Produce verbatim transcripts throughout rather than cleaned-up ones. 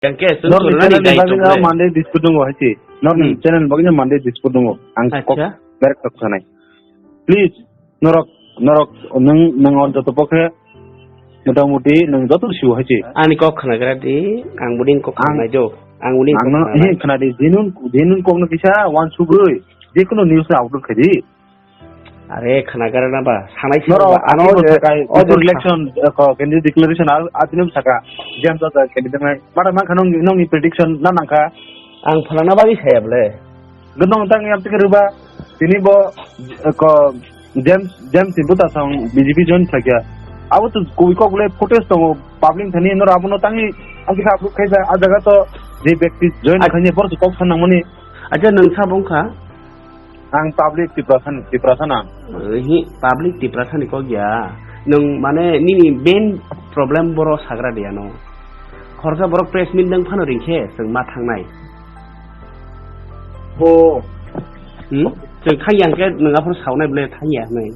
Yang ke, chwng Norok ni chwng channel ni bagwi daito no bole. Monday dispute dungo hai se. Norok ni Hmm. channel ni bagwi no Monday dispute dungo. Ang kok Acha. Direct kok sanai. Please, norok, norok, nwng, nwng o joto pokhe, motamuti nwng joto sio hai se. Ani kok khnagra di, ang buni kok Ang, khnajo. Ang buni ang kok no, khnagra. He khna di, genuine, genuine kok no kisa, wan sugui, je kono news no upload khai di. Are khnagra na ba, sanai se Norok, ba, ano ano je, saka, o je election, eh, ko, candidate declaration, a, a dinem saka, jam jata candidate nai, mara mang kha nong, nong ni prediction na nang kha. Ang phalana bagwi saya bole. Gwnang tang yam tike ruba. Tini bo, eh, ko, James, James ni buta song B J P join khlakya. Abo to koi kok le footage tongo public thani nor abono tangi ang kha approve khaisa a jaga to je bekti join Ach- khaini bor kok san nangmani. Acha nwng sa bong kha? Ang public Tiprasa ni, Tiprasa na. Eh, hi, public Tiprasa ni kok ya. Nwng mane nini main problem boro sagra de ano. Khorsa borok press meet dang phano ringkhe chwng ma thangnai. Bo. Hmm? Chwng thangya hwnkhe nwng aphuru saunai bole thangya hwnwi.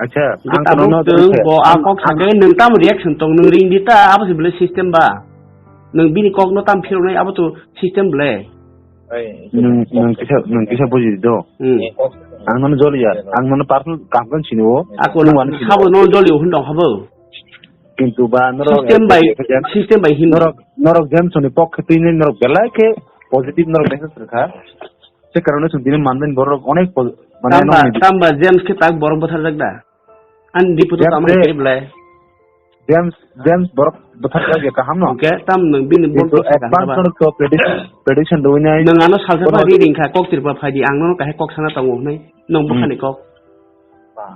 Acha, ang tabuk kono chwng bo a kok sakhe nwng tam reaction tong nwng ring di ta abo se bole system ba. Nwng bini kok no tam phiroknai abo to system bole. Nwng, nwng kisa, nwng kisa buji di do. Hmm. Ang nono joli ya, ang nono personal kaham kan sini o. Ako nwng wani sabo no joli o hwn dong habo. Kintu ba norok system bai, system bai hin. Norok, norok James ni pok khe tini norok belai khe positive norok message rwkha. Se karone chwng tini manjani borok onek po-, mane tamba, nokni tamba James khe tak borok bwtharjak da? Ani dipu to James tamo re, khe belai. James, James borok bwtharjak ya kaham no? Hwnkhe tam nwng bini bol Kintu bwsa kaham advance ba? Norok to prediction, prediction rwinai. Nwng ano salsa borok pa ri ringkha kok tirpa phaidi ang nono kahai kok sana tongo hwnwi. Nwng Hmm. bwkhani kok.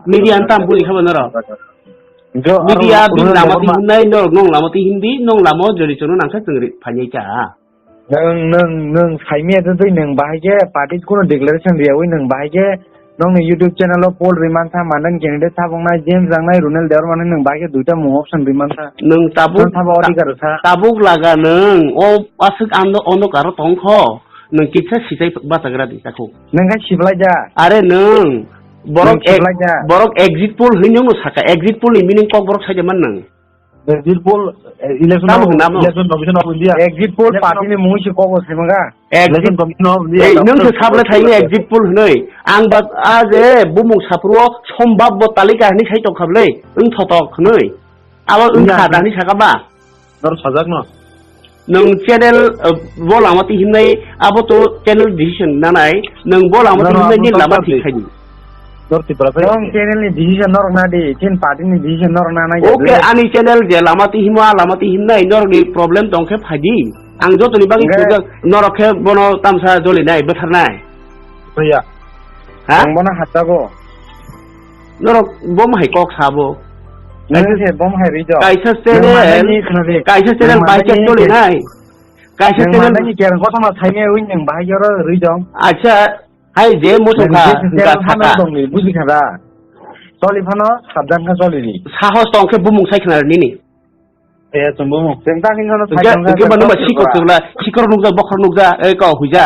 Media ang tam buli khabo norok. Jo, media aro bini lama ti himnai norok nong lama ti himdi nong lama jori chono nangkha chwng ri phainai cha. Nwng, nwng, nwng saimia tei nwng bahai khe party kuno declaration riyawi nwng bahai khe nongni YouTube channel o poll rimantha mandan candidate thaboknai James Rangnai Runel Debbarma nwng bahai khe duita mung option rimantha. Nwng tabuk nwng thabo ta-, odhikar sa. Tabuk laga nwng o aswk ando ondo karo tongkho nwng kitsa sitai bachagra di takhuk. Nwng khe siblai ja. Are nwng borok nwng ek-, siblai ja. Borok exit poll hinwi nwng saka exit poll ni meaning kok borok saida man nwng. Exit poll, eh, election Tamo of, hwnamo? Election Commission of India. Exit poll party ni mung se kok se manga. Exit Election Commission of India. Ei, nwng se sable thaini exit poll hwnwi. Ang ba a je bumung sapro sombab bo talika hwnwi sai tong khablei. Wng thotok hwnwi. Abo wng kha da hwnwi saka ba? Nor sajak no. Nwng channel, eh, bo lama ti himnai abo to channel decision nanai. Nwng bo lama ti himnai ni lama ti khaidi. Dor Tripura phai. Nong channel ni decision norok na di, chin party ni decision norok na nai. Okay, ani channel je lama ti himo, a lama ti himnai norok ni problem tong khe phaidi. Ang joto ni bagwi sujak norok khe bono tamsa joli nai, bwthar nai. Soya. Ha? Ang bono hachago. Norok bom hai kok sabo. Nang se bom hai rijok. Kaisa channel, kaisa channel bai chak joli nai. Kaisa channel. Nang mani kerang kotha ma thaime ui nang bai joro rijok. Acha, hai je muchung kha, hwnkha saka. Buji kha da. Choli phano sabdan kha choli di. Sahos tong khe bumung sai khna nini. Eh, chwng bumung. Chwng ta hino sai khna. Hwnkhe ba numa sikor chwla, sikor nukja, bokhor nukja, eh, ko huija.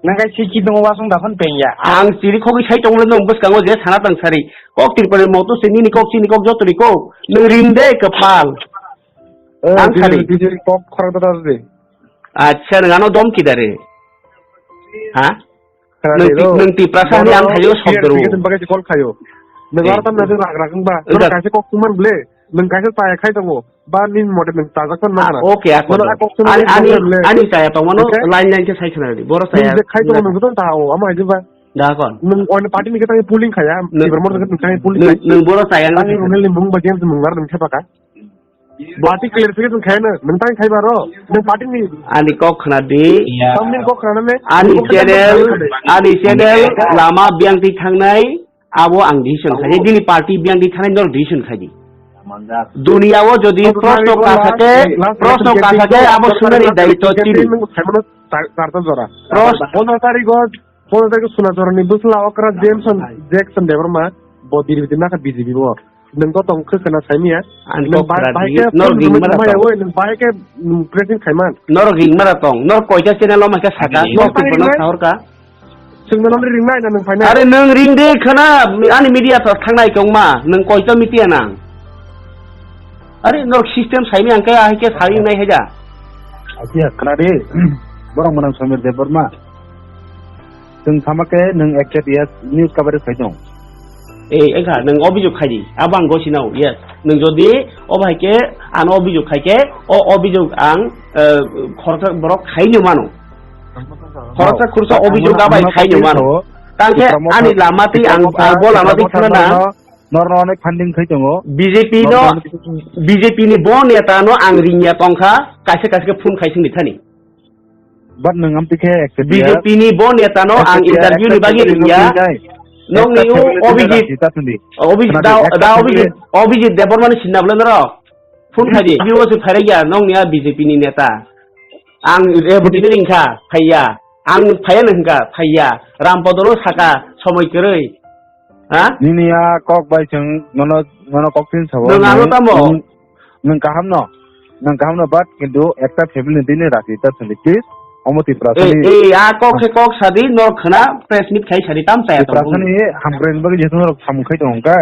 Nang kai siki tongo wasung daphon pengya. Ang chiri khogwi sai tonglo nung bwskango je sana tang sari. Kok tirpani moto se nini kok chini kok jotoni kok. Nung ring de kwpal. Eh, ang sari. Kok khorok da de. Acha, nang ano dom kidare. Ha? Nung ti-, nung Tiprasa ni ang thayo sok dru. Notification bagwi call khayo. Nung ar tam na rag rag ba. Nung kaisa kok suman ble. Nung kaisa chaya khai tongo. Ba nini mote nung chajak pan nang na. Okay, ako. Ani, ani chaya tong mano line line khe sai khna di. Boro chaya. Khai tongo nung to ta o, amo hai ba. Da kon. Nung on party ni khe polling khaya. Nung boro chaya. Ani runel ni mung ba James mung ar nung khe paka. Party clarification khai na, nung tang khai baro, nung party ni. Ani kok khna di. Tamni kok khna ne? Ani channel, ani channel, lama biyang ti thangnai, abo ang decision khai. Dini party biyang ti thangnai, nor decision khai di. Dunia o jodi proshno ka thake, proshno ka thake, abo sunani daityo chini. Proshno. Pondro tarikh o Pondro tarikh Sunachorani bwsla okra Jameson Jackson Debbarma bo dirbi nakha B J P bo. Nwng to tong khwkhwna saimanya. Ani kok khwra di, nor ring mara tong. Nwng bahai khe pressing khaiman. Nor ring mara tong, nor koita channel o maikha saka, nor twi bono sahor ka. Chwngno nor ring nai na nwng phaina. Are nwng ring de khwna, ani media to thangnai tongma, nwng koita media nang. Are nor system saimanya hwnkhe ahai khe sai nai haja. Achiya, khna di. Borok mwnang Samir Debbarma. Chwng sama khe nwng X Z Yes news coverage khai tong. Eh, wngkha, nwng obhijog khai di. Abo ang gosi nao, yes. Nwng jodi obo hai khe ano obhijog khai khe, o obhijog ang, eh, khoroksa borok khai no mano. Khoroksa khursa obhijog abai khai no mano. Tang khe ani lama twi ang, ang bo lama twi khna na. Norno onek funding khai tongo. B J P no, B J P ni bo neta no ang ringya tongkha, kaisa kaisa khe phone khai singni thani. But nwng amtwi khe accept B J P ni bo neta no ang interview ni bagwi ringya. Nokni o Abhijit, Abhijit da, da Abhijit, Abhijit Debbarma ni sinna bwle norok. Phone khai di, B O se phairai ya, nokni a B J P ni neta. Ang reboti ni ringkha, phaiya. Ang phaiya no hwnkha, phaiya. Rampodo no saka, somoi kwrwi. Ha? Nini a kok bai chwng nono, nono kok tin sabo. Nwng ano tamo? Nwng, nwng kaham no. Nwng kaham no, but kintu ekta family ni tini rati ta thani, please. Omo Tripura sani. Eh, eh, a kok khe kok sadi, nor khna press meet khai sadi, tam chaya tong. Tripura sani hamkrai ni bagwi jeto norok samung khai tong kha.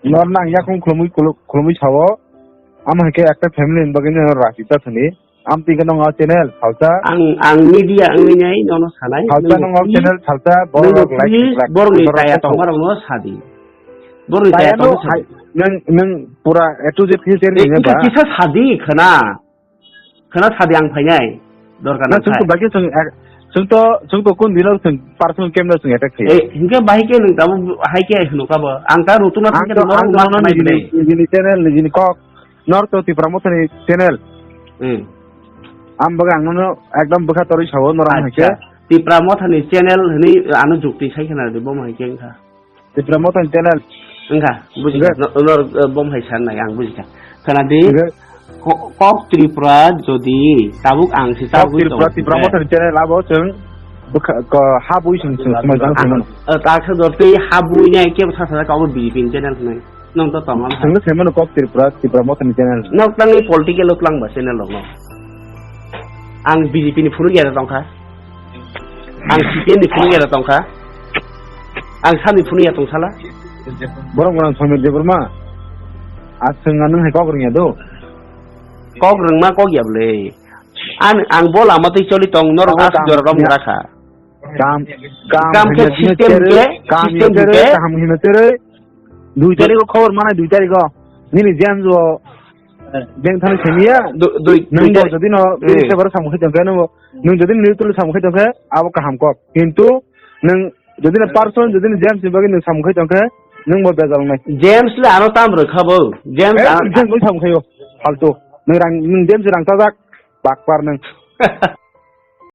Nor nang yakung khulumui, khulu-, khulumui sao. Ama hai khe ekta family ni bagwi nor rati ta thani. Amtwi khe nong o channel, salsa. Ang, ang media wngwi nai nono sanai. Salsa nong o channel, salsa, borok like, please, like, borok ni borok kaya tong. Tongmarok no sadi. Borok ni kaya tong sadi. Nang, nang pura A to Z khe share khe ba. Kisa sadi khana. Khana sadi ang phainai. Dorkar na nang khai. Chwng to bagwi chwng, chwng to, chwng to kun dino chwng personal camera chwng attack khayo. Eh, hinkhe bahai khe nwng tamo hai khe hwnukha bo. Ang ta rutuna thangkhe norok ma khanai bwlai. Nijini channel, nijini kok. North to Tipra Mothani channel. Hmm. Ang bagwi ang nono ekdom bwkha torwi sao, norok hai khe. Acha. Tipra Mothani channel hwnwi ano jukti sai khna di, bo hai khe wngkha. Tipra Mothani channel. Wngkha, bujikha. Nor, nor, eh, bo hai san nai, ang bujikha. Khna di, ko-, kok Tripura jodi tabuk ang si tabuk Tipra, Tipra Mothani channel abo chwng bwkha, ko, habwi chwng, chwng, chwng, chwng, chwng. Eh, ta khe jor tei habwi nai kebo sa sa ka abo B J P ni channel hwnwi. Nwng to tongma. Ang no saimano kok Tripura, Tipra Mothani channel. Nok tangwi political o twlang ba channel rok no. Ang B J P ni phunuk ya tongkha. Ang C P M ni phunuk ya tongkha. Ang sani phunuk ya tongsala. Borok borok Samir Debbarma. Aswng anung hai kok rwngya do. Kok rwngma kok ya bwle. An, ang bo lama twi choli tong norok as jora rom rakha. Kam, kam khe system khe, system khe kaham hino tere. Dui tarikh o khobor manai dui tarikh o. Nini James o, James thani semiya. Dui, dui, nung dui bo tarikh. Jodi no, eh, nini sebar samung khai tongkhe nung bo. Nung jodi nini tulu samung khai tongkhe, abo kaham kok. Kintu nung jodi no person, jodi no James ni bagwi nung samung khai tongkhe, nung bo bejal nai. James le ano tam rwkha bo. James eh, ano James bo samung khayo. Faltu. Nung rang, nung James rang chajak. Bakpar nung.